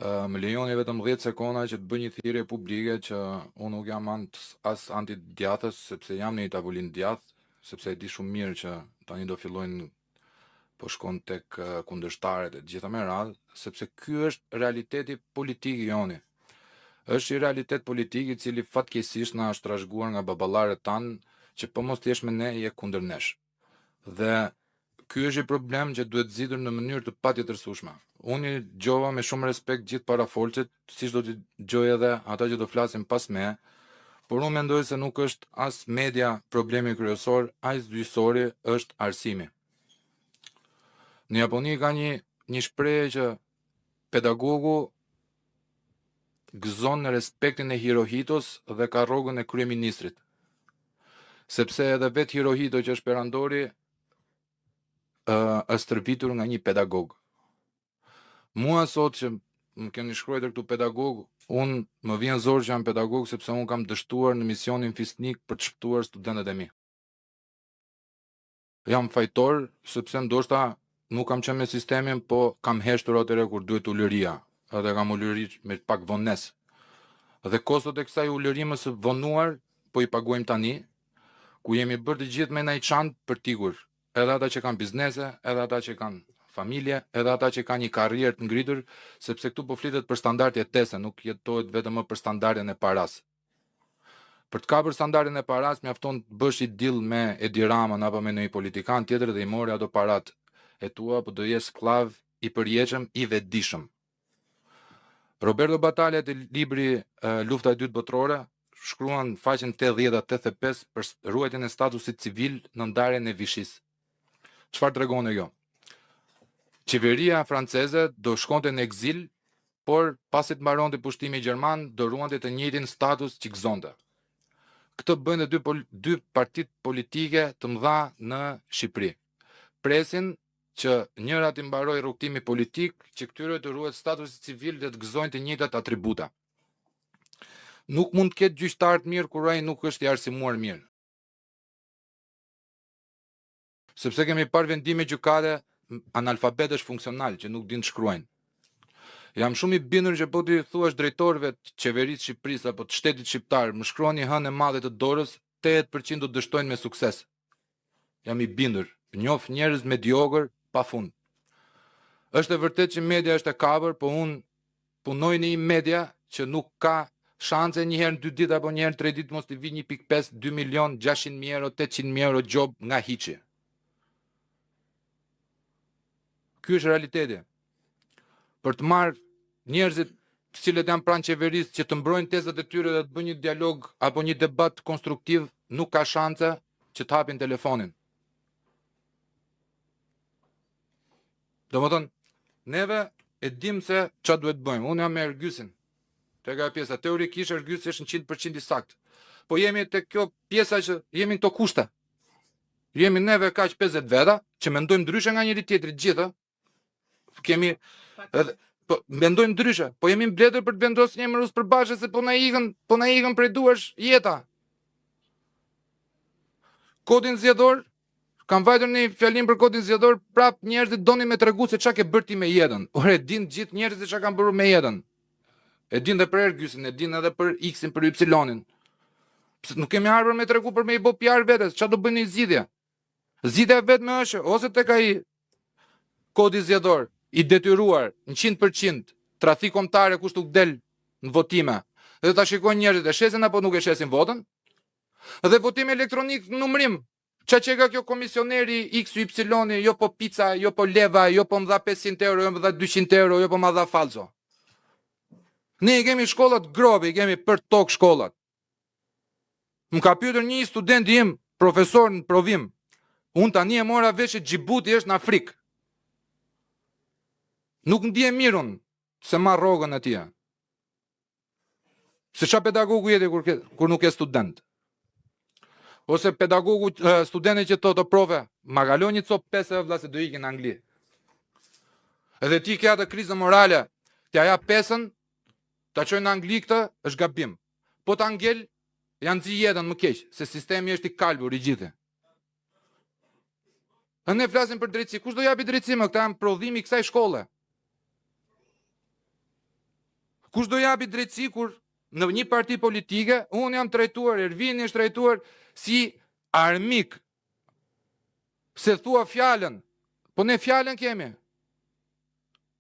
Më lejoni vetëm 10 sekonda që të bëj një thirrje publike që unë nuk jam ant, as anti-djathës, sepse jam në një tavolinë djathtë, sepse e di shumë mirë që tani do fillojnë po shkon tek kundërshtarët e të gjitha me radhë, sepse ky është realiteti politik i joni. Është një realitet politik i cili fatkeqësisht na është trashëguar nga baballarët tanë që po mos të jesh me ne je kundër nesh. Dhe ky është një problem që duhet zgjidhur në mënyrë të patjetërsueshme. Unë i dëgjova me shumë respekt gjithë parafolësit, siç do t'i dëgjoj edhe ata që do flasin pas meje, por unë mendoj se nuk është as media problemi kryesor, as gjyqësori, është arsimi. Në Japoni ka një një shprehje që pedagogu gëzon respektin e Hirohitos dhe ka rrogën e kryeministrit. Sepse edhe vetë Hirohito që është perandori është stërvitur nga një pedagog. Mua sot që më keni shkruar këtu pedagog, unë më vjen zor që jam pedagog sepse unë kam dështuar në misionin fisnik për të shpëtuar studentët e mi. Jam fajtor sepse ndoshta nuk kam qenë me sistemin, po kam heshtur atëherë kur duhet ulëria, edhe kam ulërit me pak vonesë. Dhe kostot e kësaj ulërimës së vonuar po i paguajmë tani, ku jemi bërë të gjithë me ndaj çantë për t'ikur. Edhe ata që kanë biznese, edhe ata që kanë familje, edhe ata që kanë një karrierë të ngritur, sepse këtu po flitet për standard jetese, nuk jetohet vetëm më për standardin e paras. Për të kapur standardin e paras, mjafton të bësh një deal me Edi Ramën apo me ndonjë politikan tjetër dhe i mori ato parat e tua, po do jesh skllav i përjetshëm, i vetëdijshëm. Roberto Battaglia te libri Lufta e Dytë Botërore shkruan faqen 80-85 për ruajtjen e statusit civil në ndarjen e Vishisë. Çfarë tregon kjo? Qeveria franceze do shkonte në ekzil, por pasi të mbaronte pushtimi gjerman, do ruante të njëjtin status që gëzonte. Këtë bëjnë dy, dy partitë politike të mëdha në Shqipëri. Presin që njëra t'i mbarojë rrugëtimi politik, që këtyre të ruhet statusi civil dhe të gëzojnë të njëjtat atributa. Nuk mund të ketë gjyqtar të mirë kur ai nuk është i arsimuar mirë. Sepse kemi parë vendime gjykate analfabetësh funksional që nuk dinë të shkruajnë. Jam shumë i bindur që po t'i thuash drejtorëve të qeverisë Shqipërisë apo të shtetit shqiptar, më shkruani hënë e madhe të dorës, 80% do dështojnë me sukses. Jam i bindur. Njoh njerëz mediokër pa fund. Është e vërtetë që media është e kapur, po unë punoj në një media që nuk ka shanse një herë në dy ditë apo një herë në tre ditë mos t'i vi 1.5, 2 milion, 600 mijë euro, 800 mijë euro gjobë nga hiçi. Ky është realiteti. Për të marrë njerëzit të cilët janë pranë qeverisë që të mbrojnë tezat e tyre dhe të bëjnë një dialog apo një debat konstruktiv, nuk ka shanse që të hapin telefonin. Domethënë, neve e dim se ça duhet bëjmë. Unë jam me Ergysin. Tek ajo pjesa teorikisht Ergysi është 100% i saktë. Po jemi tek kjo pjesa që jemi në këto kushte. Jemi neve kaq 50 veta që mendojmë ndryshe nga njëri tjetri të gjithë. Kemi edhe po mendojmë ndryshe, po jemi mbledhur për të vendosur një emërues përbashkët se po na ikën, po na ikën prej duarsh jeta. Kodin zgjedhor Kam vajtur në një fjalim për kodin zgjedhor, prap njerëzit donin me tregu se çka ke bërë ti me jetën. Ore, din gjithë njerëzit se çka kanë bërë me jetën. E din dhe për Ergysin, e din edhe për X-in, për Y-in. Pse nuk kemi ardhur me tregu për me i bë PR vetes, çka do bëjmë në zgjidhje? Zgjidhja e vetme është ose tek ai kodi zgjedhor i detyruar 100% tradhti kombëtare kush nuk del në votime. Dhe ta shikojnë njerëzit e shesin apo nuk e shesin votën. Dhe votim elektronik numrim. Ça që ka kjo komisioneri X, Y, jo po pica, jo po leva, jo po më dha 500 euro, jo më dha 200 euro, jo po më dha falso. Ne i kemi shkollat grobe, i kemi për tokë shkollat. Më ka pyetur një student im, profesor në provim. Unë tani e mora vesh që Djibouti është në Afrikë. Nuk ndihem mirë unë se marr rrogën atje. Se ça pedagogu jeti kur, ke, kur nuk e student? Ose pedagogu, studenti që thotë profe, ma kalo një copë pesë vlla se do ikin në Angli. Edhe ti ke atë krizë morale, t'ja jap pesën, ta çoj në Angli këtë, është gabim. Po ta ngel, ja nxi jetën më keq, se sistemi është i kalbur i gjithë. Dhe ne flasim për drejtësi. Kush do japi drejtësi më? Këta janë prodhimi i kësaj shkolle. Kush do japi drejtësi kur në një parti politike unë jam trajtuar, Ervini është trajtuar si armik. Se thua fjalën. Po ne fjalën kemi.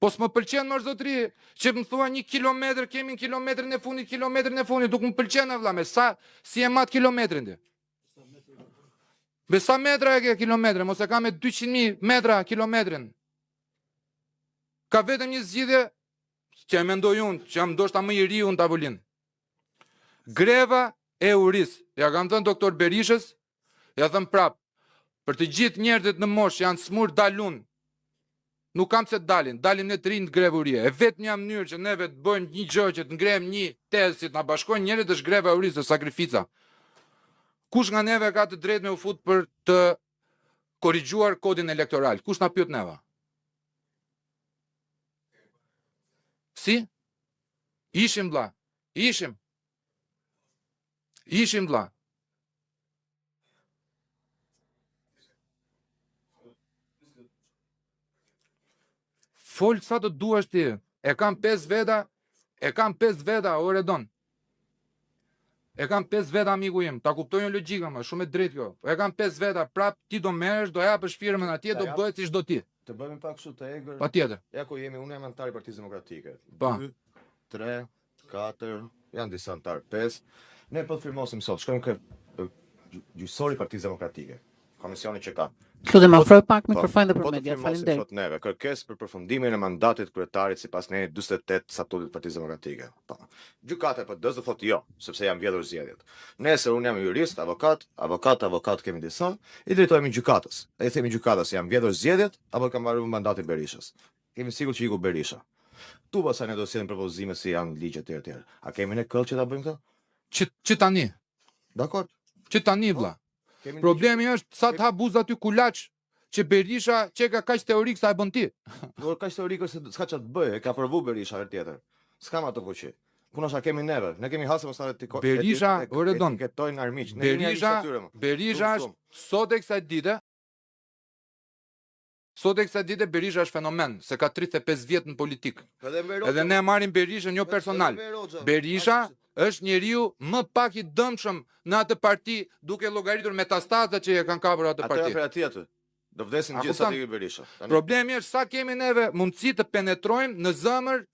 Po s'më pëlqen mor zotri, që më thua 1 kilometër, kemi në kilometrin e fundit, kilometrin e fundit, nuk më pëlqen e vlla, me sa si e mat kilometrin ti? Me sa metra e ke kilometrin, mos e ka me 200.000 metra kilometrin. Ka vetëm një zgjidhje që e mendoj unë, që jam ndoshta më i riu në tavolinë. Greva e urisë. Ja kam thënë doktor Berishës, ja them prap. Për të gjithë njerëzit në moshë që janë smur dalun. Nuk kam pse dalin, dalim ne të rinj të grevë urie. E vetmja mënyrë që neve të bëjmë një gjë që të ngrejmë një tezë që të na bashkojnë njerëzit është greva e urisë, është sakrifica. Kush nga neve ka të drejtë me u fut për të korrigjuar kodin elektoral? Kush na pyet neve? Si? Ishim vlla. Ishim. Ishim vlla. Fol sa të duash ti. E kam 5 veta, e kam 5 veta, ore don. E kam 5 veta miku im, ta kuptoj unë logjikën, më shumë e drejtë kjo. Po e kam 5 veta, prap ti do merresh, do japësh firmën atje, do bëhet siç do ti. Të bëhemi pak kështu të egër. Patjetër. Ja ku jemi, unë jam antar i Partisë Demokratike. Pa. 2, 3, 4, janë disa antar, 5. Ne po të firmosim sot, shkojmë ke gjyqësori i Partisë Demokratike, komisioni që ka. Lutem afroj pak Po, mikrofonin dhe po për të media. firmosim Faleminderit. Sot neve kërkesë për përfundimin e mandatit kryetarit sipas nenit 48 të statutit të Partisë Demokratike. Po. Gjykata e PD-s do thotë jo, sepse janë vjedhur zgjedhjet. Nesër unë jam jurist, avokat, avokat, avokat kemi disa, i drejtohemi gjykatës. E i themi gjykatës janë vjedhur zgjedhjet apo ka mbaruar mandati Berishës. Kemi sigurt që iku Berisha. Tu pastaj ne do sjellim propozime si janë ligjet etj etj. A kemi ne këll që ta bëjmë këtë? Që tani? Dakor. Që tani vlla. Kemi Problemi është sa të ha buzë aty kulaç që Berisha që ka kaq teorik sa e bën ti. Po kaq teorik është se s'ka çfarë të bëjë, e ka provu Berisha herë tjetër. S'ka më atë fuqi. Puna është a kemi neve, ne kemi hasë mos na Berisha, ore don. etiketojnë armiq. Ne kemi armiq Berisha, të tyre më. Berisha Dum, është sot e kësaj dite. Sot e kësaj dite Berisha është fenomen, se ka 35 vjet në politikë. Edhe Enver Hoxha- Edhe ne e marrim Berishën jo edhe personal. Enver Hoxha. Berisha Ashtu është njeriu më pak i dëmshëm në atë parti, duke llogaritur metastazat që e kanë kapur atë Atë parti. janë për aty aty. Do vdesin A gjithë sa kupton? të ikë Berisha. Tani Problemi është sa kemi neve mundësi të penetrojmë në zemër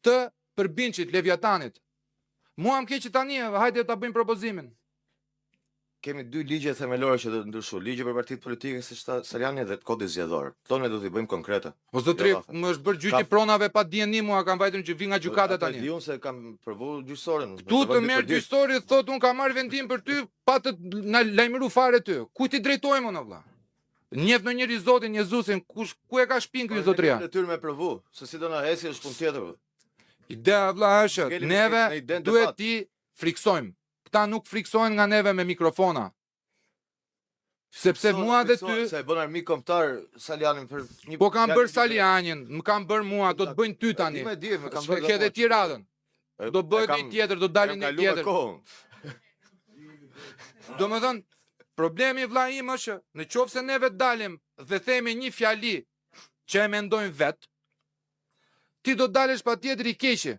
të përbinçit, Leviatanit. Mua më keq që tani, hajde ta bëjmë propozimin. kemi dy ligje themelore që do të ndryshu. Ligji për partitë politike siç tha Saliani dhe kodi zgjedhor. Këto ne do t'i bëjmë konkrete. O zotri, Jo, më është bërë gjyqi Ka- pronave pa dijeni mua, kam vajtur që vi nga gjykata Atë e tani. Di unë se kam provu gjyqësorin. Tu të merr gjyqësori, thot unë kam marrë vendim për ty, pa të na lajmëru fare ty. Ku ti drejtojmë unë vlla? Njeh në njëri Zotin, Jezusin, kush ku e ka shpinë ky zotria? Detyrë me provu, se si do na eci është punë tjetër. Ideja vlla është, S'keli neve në iden duhet debat. ti friksojmë. Këta nuk friksohen nga neve me mikrofona. Sepse mua dhe ty, se e bën armik kombëtar Salianin për një po kam fjalë bërë që- Salianjin, më kam bërë mua, do të bëjnë ty tani. E di, me di, më kam Se bërë ke edhe dhe ti radhën. mua. Do E bëhet kam- një tjetër, do dalin kam një kaluar tjetër. kohën. Do më thënë, problemi vlla im është që në qoftë se neve dalim dhe themi një fjali që e mendojmë vet, ti do dalësh patjetër i keqi.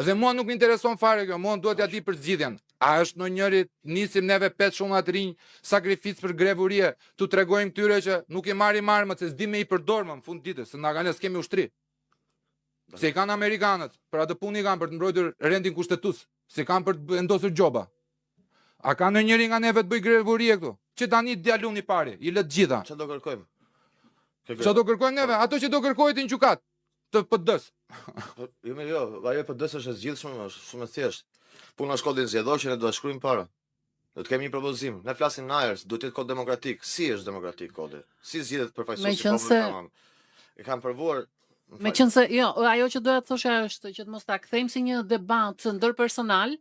Dhe mua nuk më intereson fare kjo, mua duhet ja di për zgjidhjen. A është ndonjëri nisim neve 5 shumat rinj, sakrificë për grevurie, tu tregojmë këtyre që nuk i marrim armët, se s'di me i përdor më në fund ditës, se na kanë lënë s'kemi ushtri. Se i kanë amerikanët, për atë punë i kanë për të mbrojtur rendin kushtetues, se kanë për të vendosur gjoba. A ka ndonjëri nga neve të bëj grevurie këtu? Që tani djalun i pari, i lë të gjitha. Çfarë do kërkojmë? Çfarë do kërkojmë neve? Ato që do kërkohet në gjykat të PD-s. Po, Jo, me jo, ajo e PD-s është e zgjidhshme, është shumë e thjeshtë. Puna është kodin zgjedhor që ne do ta shkruajmë para. Do të kemi një propozim. Ne flasim në ajër, duhet të jetë kod demokratik. Si është demokratik kodi? Si zgjidhet përfaqësuesi i Meqense- popullit tamam? E kam provuar. më Me fal. qenë se, jo, ajo që doja të thosha është që të mos ta kthejmë si një debat ndërpersonal,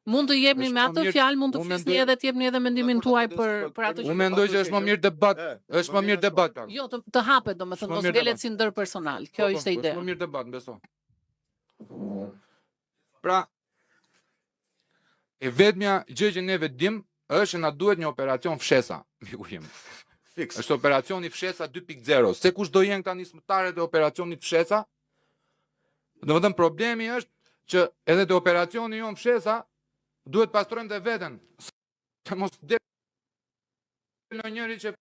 mund të jepni Është me më atë mirë- fjalë, mund të unë flisni mendoj- edhe të jepni edhe mendimin Dakor, tuaj dakor, për dakor, për atë që Unë mendoj që është më mirë debat, E, është më mirë debat. plak. Jo, të hapet, domethënë, Është më mos mirë ngelet debat. si ndërpersonal. Kjo Po, po, ishte ideja. Është më mirë debat, beso. Pra, e vetmja gjë që neve dim është që na duhet një operacion fshesa, miku im. Fiks. Është operacioni fshesa 2.0. Se kush do jenë këta nismëtarët e operacionit fshesa? Domethënë problemi është Që edhe te operacioni jonë fshesa, duhet pastrojmë dhe veten. Se mos del ndonjëri që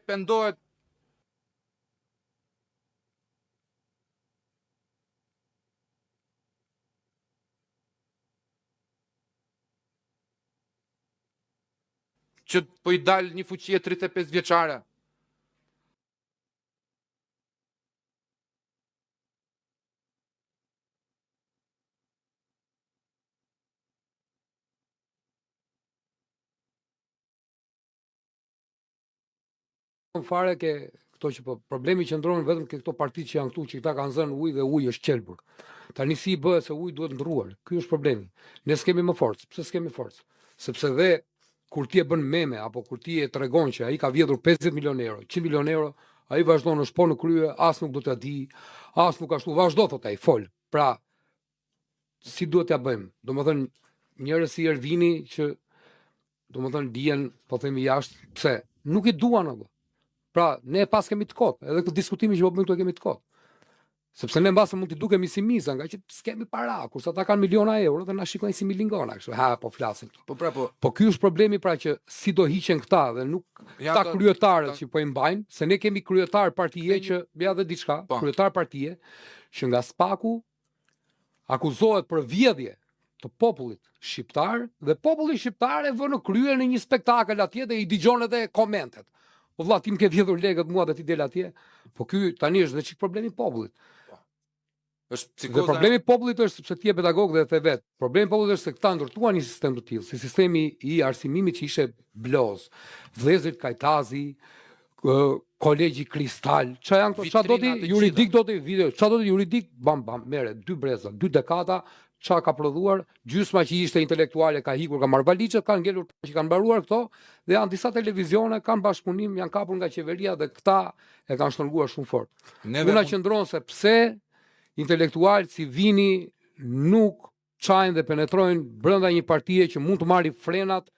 pendohet që po i dal një fuqie 35 vjeçare. Fare ke këto që po problemi qëndron vetëm ke këto parti që janë këtu që këta kanë zënë ujë dhe uji është qelbur. Tani si i bëhet se uji duhet ndruar? Ky është problemi. Ne s'kemi më forcë. Pse s'kemi forcë? Sepse dhe kur ti e bën meme apo kur ti e tregon që ai ka vjedhur 50 milion euro, 100 milion euro, ai vazhdon është po në krye, as nuk do t'ia di, as nuk ashtu, vazhdo thot ai, fol. Pra, si duhet t'ia bëjmë? Domethënë njerëz si Ervini që domethënë dihen, po themi jashtë, pse? Nuk i duan ato. Pra, ne e pas kemi të kot, edhe këtë diskutimin që po bëjmë këtu e kemi të kot. Sepse ne mbase mund t'i dukemi si miza, nga që s'kemi para, kurse ata kanë miliona euro dhe na shikojnë si milingona, kështu, ha, po flasin këtu. Po pra po. Po ky është problemi pra që si do hiqen këta dhe nuk Ja, këta kryetarët që po i mbajnë, se ne kemi kryetar partie që ja dhe diçka, Po. kryetar partie që nga Spaku akuzohet për vjedhje të popullit shqiptar dhe populli shqiptar e vë në krye në një spektakël atje dhe i dëgjon edhe komentet. Po vlla, ti më ke vjedhur lekët mua dhe ti del atje. Po ky tani është dhe çik problemi i popullit. Është Dhe psikoza. problemi i popullit është sepse ti je pedagog dhe e the vet. Problemi i popullit është se këta ndërtuan një sistem të tillë, si sistemi i arsimimit që ishte bloz. Vëllezërit Kajtazi, kolegji Kristal, ç'a janë këto? Ç'a do ti Vitrina të juridik do ti video, ç'a do ti juridik? Bam bam, merre dy breza, dy dekada, ç'a ka prodhuar, gjysma që ishte intelektuale ka ikur, ka marrë valixhet, kanë ngelur që kanë mbaruar këto dhe janë disa televizione, kanë bashkëpunim, janë kapur nga qeveria dhe këta e kanë shtrënguar shumë fort. Neve Puna qëndron se pse intelektualë si Vini nuk çajnë dhe penetrojnë brenda një partie që mund të marrë frenat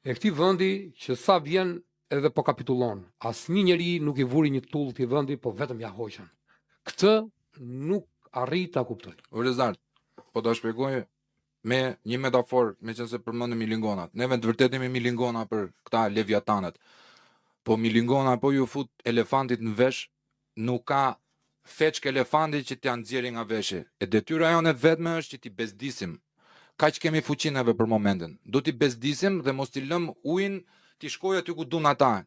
e këtij vendi që sa vjen edhe po kapitullon. Asnjë njeri nuk i vuri një tull këtij vendi, po vetëm ja hoqën. Këtë nuk arrij ta kuptoj. O Rezart, po ta shpjegoj me një metaforë, meqense përmendëm milingonat. Neve të vërtetë jemi milingona për këta leviatanët. Po milingona po ju fut elefantit në vesh, nuk ka feçk elefanti që t'ja nxjerrë nga veshi. E detyra jonë e vetme është që t'i bezdisim. Kaq kemi fuqi neve për momentin. Do t'i bezdisim dhe mos t'i lëm ujin t'i shkojë aty ku duan ata.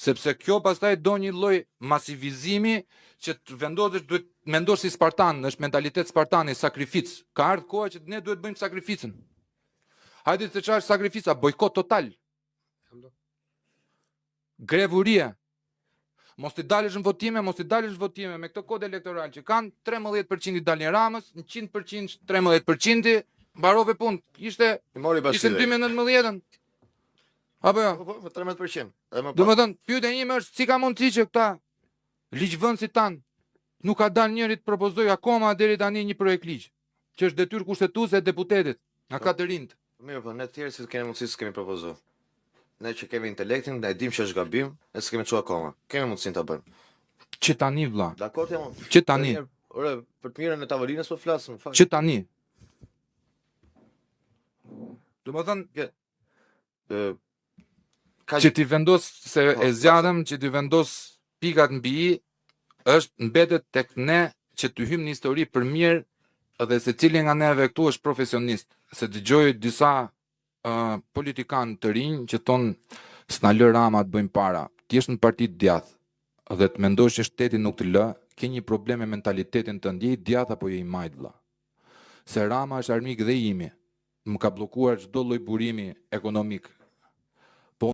Sepse kjo pastaj do një lloj masivizimi që të vendosësh, duhet mendosh si Spartan, është mentalitet Spartani, sakrificë. Ka ardhur koha që ne duhet bëjmë sakrificën. Hajde të çfarë sakrifica, bojkot total. Grevuria. Mos t'i dalësh në votime, mos t'i dalësh në votime me këtë kod elektoral që kanë 13% i dalin Ramës, 100% 13% mbarove punë. Ishte I mori ishte në Basili. 2019-ën. Apo jo? Po po, 13%. Edhe më Do pak. më thënë, pyetja ime është si ka mundësi që këta ligjvënësit tan nuk ka dalë njëri të propozoj akoma deri tani një projekt ligj, që është detyrë kushtetuese e deputetit, nga ka të rinjt. Mirë, po ne të tjerë si kemi mundësi s'kemi propozuar. Ne që kemi intelektin, ne e dim që është gabim, ne s'kemi çu akoma. Kemi mundësinë ta bëjmë. Që tani vlla, Dakor jam. unë. që tani, Edhe një herë, Ore, për të mirën e tavolinës po flasim, fakt. që tani. Do më thënë, Ë, ka që ti vendos se Po, e zgjatëm, që ti vendos pikat mbi i, është mbetet tek ne që të hyjmë në histori për mirë dhe secili nga neve këtu është profesionist, se dëgjoj disa politikanë të rinj që thonë s'na lë Rama të bëjmë para. Ti jesh në parti të djathtë dhe të mendosh që shteti nuk të lë, ke një problem me mentalitetin tënd, je i djathtë apo je i majt vlla. Se Rama është armik dhe imi. Më ka bllokuar çdo lloj burimi ekonomik.